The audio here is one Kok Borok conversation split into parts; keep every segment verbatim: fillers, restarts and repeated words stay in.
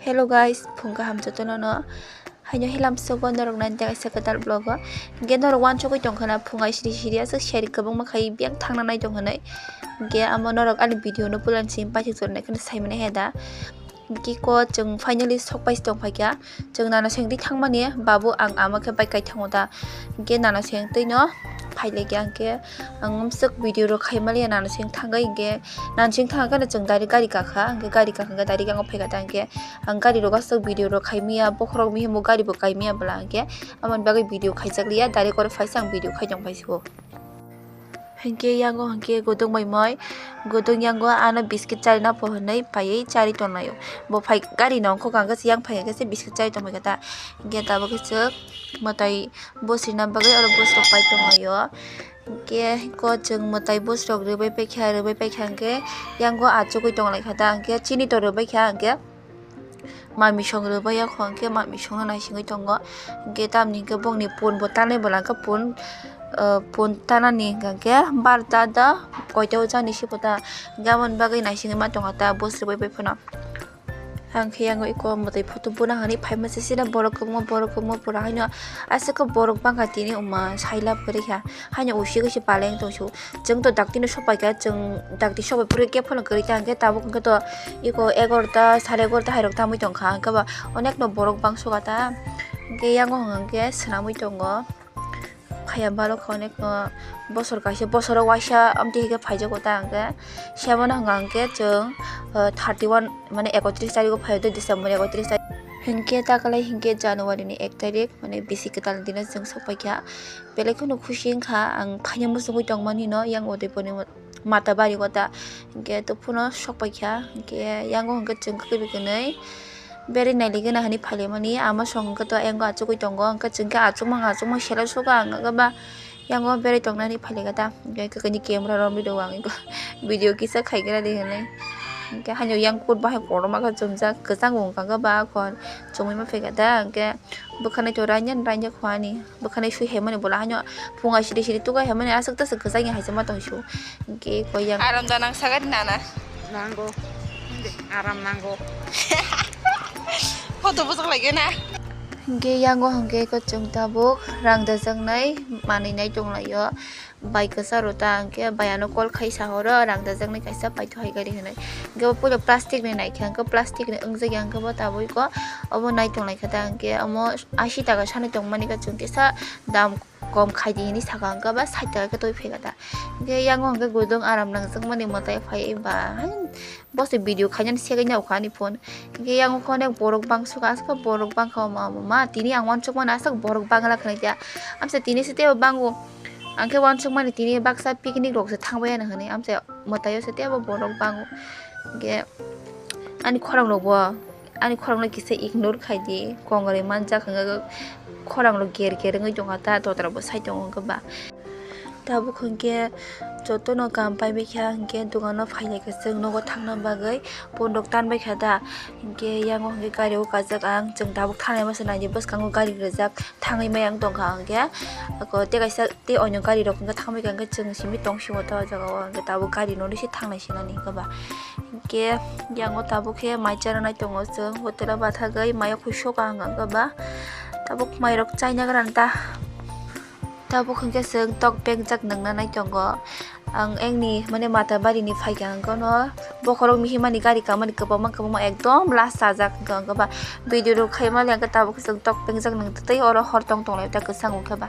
Hello guys, phung kaham jotono no. Haino hilam sogo norok nani kaisa kwtal vlog o. Hinkhe norok wansugwi tongkha na phung ai siri siri aswk seri kwbangma khai biyang thangna nai tong hinwi. Hinkhe amo norok ani video no puila simi paithak chornai kheno saimani hai da. Hinkhe ko chwng finally sok pai tong phaikha. Chwng nana sengdi thangmani babu ang ama khe bai kai thango da. Hinkhe nana sengtwi no phailaikha hinkhe ang amswk video rok khai maliya nana seng thangwi hinkhe nana seng thangkhe chwng direct gari kakha hinkhe gari kakha hinkhe direct ang phaikha ta hinkhe ang gari rok aswk video rok khai maya bokhorok mihimo gari bo kai maya bwla hinkhe amoni bagwi video khaijak liya direct oro phaisa ang video khai tong phaisio. Hinkhe yango hinkhe godong bai moi, godong yango ano biscuit charina pho hinwi paiwi chari tonglaio. Bo phai gari nongkho kangkhe yang phai khe biscuit chari tongbai khe ta. Hinkhe tabuk khe chwk mwtai bosrina bagwi oro bosrok pai tonglaio. Hinkhe ko chwng mwtai bosrok rwbai paikha, rwbai paikha hinkhe yango achugwi tonglaikha ta. Hinkhe chini to rwbaikha hinkhe. Mamisong rwbai ya kho hinkhe mamisongno naisingwi tongo. Hinkhe tamni hinkhe bongni phone bo tanai bwla hinkhe phone, ah, phone tanani hinkhe barta da koita o jani se pota hinkhe aboni bagwi naisingwi ma tongo ta bosrwbai bai phano. Ang khe yango eko mwtai photo buna hinwi phaima se sina borok kwbangma borok kwbangma pura haino aswk khe borok bangkha tini wngma sai lab kwrwi kha haino usik se paleng tongsu. Chwng to dakti no sok pai kha, chwng dakti sok pai phuru khe phano kwrwi ta hinkhe tabuk hinkhe to eko egarota, sare egarota hai rok tangwi tongkha, hinkhe ba onek no borok bangsuka ta, hinkhe yango hwnka hinkhe swnamwi tongo. Phaiya balok kha onek no bosor kaisa, bosoro waisa amtwi hinkhe phaijago ta hinkhe, sebo no hwnka hinkhe chwng, ah, thirty one mane ekotris tarigo phaiyo de December ni ekotris tarik. Hinkhe takalai hinkhe January ni ek tarik mane bisi kwtal dino chwng sok pai kha. Belai kheno khusi wngkha ang khaina muchungwi tongmani no yang Udaipurni Matabari kota. Hinkhe to phano sok pai kha, hinkhe yango hinkhe chwng kwrwi kwnwi berwi nailigwna hinwi phailaimani. Ama song hinkhe to yango achugwi tongo, hinkhe chwng khe achukma achukma sela suka ang khe ba yango berwi tongnani phailaikha ta. Hinkhe kwkani camera romwi rw ang video kisa khaigra di hinwi. Hinkhe haino yang kut bahai kotorma khe chumjak, kwchang bo wngkha khe ba akhon chumui ma phaikha ta, hinkhe bwkhanai to rainyan rainjak kho ani. Bwkhanai sui hai mani bola haino phunga siri siri tukai hai mani aswk taswk kwchangya hai se ma tong su. Hinkhe koi yang. Aram da nang sagari nana. Nango. Aram nango. Photo bwswk lagina. Hinkhe yango hinkhe ko chwng tabuk rang dajaknai manwi nai tonglaio. Bai kwcharo ta hinkhe bai ano call khai sahoro rang dajaknai kaisa paitho hai gari hinwi. Hinkhe bo puila plastic ni naikha hinkhe plastic ni wngjakya hinkhe bo tabuk ko obo nai tonglaikha ta hinkhe omo ashi taka sanwi tongmani khe chwng kisa dam kom khaidi hinwi saka hinkhe ba sait taka khe twi phaikha ta. Hinkhe yango hinkhe gudung aram nangjakmani mwtai phaiwi ba hai bo se video khainani segwi nai kha ani phone. Hinkhe yango khe onek borok bangsuka aswk borok bangkha omo omo ma tini ang uansukmani aswk borok bangla khwnaikha. Amsa tini se teibo bango. Ang khe uansukmani tini baksa picnic rok se thangbai ano hinwi amsa mwtaio se teibo borok bango. Hinkhe ani khorang rokbo. Ani khorokno kisa ignore khaidi, kongoroi manjak hwnka khe khorokno ger ger wngwi tongkha ta, totra bo sai tongo hwnka ba. Tabuk hwnkhe jotono kam paibaikha hwnkhe dogano phailaikha chwng nogo thangna bagwi, phone rok tanbaikha da, hwnkhe yango hwnkhe gari o kajak ang, chwng tabuk thanai masa naidi bwskango gari rijak thangwi maya wng tongkha hwnkhe, ako tei kaisa tei onyo gari rok hwnkhe thangbaikha hwnkhe chwng simi tong simo ta o jaga o hwnkhe tabuk gari noni se thangnai sinani hwnkhe ba. Hinkhe yango tabuk khe mai chara nai tongo chwng, hotel o bathagwi mai o khuisoka hwnka hwnkhe ba tabuk mai rok chaina gra ta. Tabuk hwnkhe chwng tok pengjak nungna nai tongo. Ang engni mane Matabari ni phaikha hwnkhe no bokhorok mihimani gari kamani kwbangma kwbangma ekdom last chajak hwnkhe hwnkhe ba video rok khaima le hwnkhe tabuk chwng tok pengjak nung tei oro hor tong tonglai ta kwchang hwnkhe ba.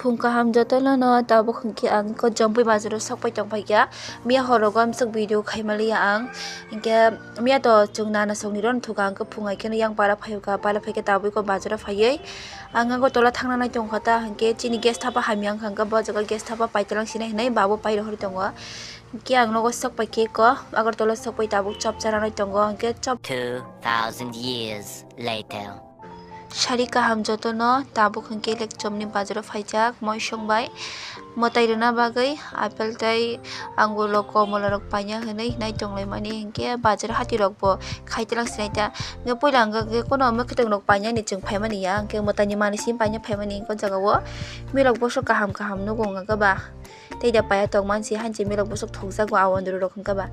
Phung kaham jotono no tabuk hwnkhe ang ko Jompui bazar o sok pai tong phaikha. Miya horo go amswk video khaima liya ang. Hinkhe miya to chwng nana songni ron thuka ang khe phung hai kheno yang para phai kha, para phai khe tabuk ko bazar o phaiwi ang Agartala thangna nai tong kha ta, hinkhe chini guest hapha hamya wng kha, hinkhe bo jaga guest hapha paitwlang sinai hinwi babo pai rohor tongo. Hinkhe ang nogo sok pai khe ko Agartala sok pai tabuk chop chara nai tongo, hinkhe chop. Two thousand years later. Sari kaham jotono tabuk hwnkhe Lekchomni bazaro phaijak moisong bai mwtai rwna bagwi apple tei angulo komolorok paina hwnwi nai tonglaimani hinkhe bazar hatirokbo khaitwlang sinai ta. Hinkhe puila hwnkhe kheno mwkhwtwng rok painani chwng phaimani ya, hinkhe mwtaini manwi simi paina phaimani hinkhe o jagao milok boso kaham kaham nugo wngkha ba. Tei da paya tongman si hanche milok bosok thokjago a ondro rok hwnkhe ba.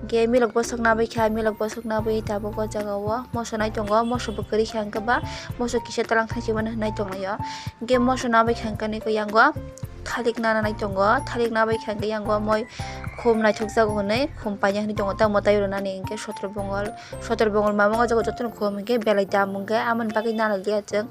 Hwnkhe milok bosok nabai kha, milok bosok nabai tabuk o jaga o moso nai tongo, moso bo kwrwi kha hwnkhe ba, moso kisa talang thangsi mano hwnwi tonglaio. Hwnkhe moso nabai kha hwnkhe nini yango thalik nana nai tongo, thalik nabai kha hwnkhe yango moi khum naithokjago hwnwi khum paina hwnwi tongo, tamo tai rwnani hwnkhe sotro bongol, sotro bongol mamung o jaga jotono khum hwnkhe belai dam hwnkhe amoni bagwi nana liya chwng.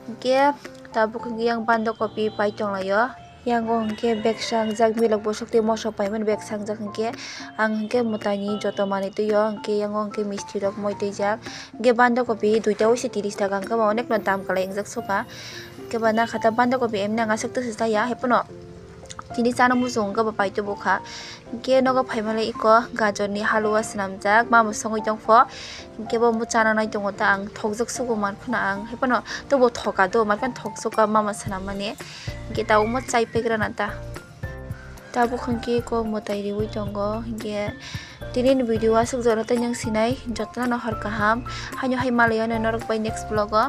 Hwnkhe tabuk hwnkhe yang banda kopi pai tonglaio. Yango hwnkhe bag sangjak milok bosok tei moso paimani bag sangjak hwnkhe ang hwnkhe mwtaini joto manwi twiyo hwnkhe yango hwnkhe misti rok moi twijak hwnkhe banda kopi duita oise tiris taka hwnkhe ba onek no dam kwlai wngjak soka hwnkhe ba nakhata banda kopi emni ang aswk twi se chaya haiphano tini chana muchung hwnkhe ba paito bukha hwnkhe nogo phaimanle iko gajor ni halwa swnamjak mamo songwi tongpho. Hwnkhe bo omo chana nai tongo ta ang thokjak sugo mankhuna ang haiphano tobo thoka do mankhana thoksuka mama swnam mani hwnkhe ta omo chai pegrana ta tabuk hwnkhe kok mwtai riwi tongo hwnkhe tini ni video aswk jora tei nang sinai jotono no hor kaham haino hai malai ano norok bai next vlog o.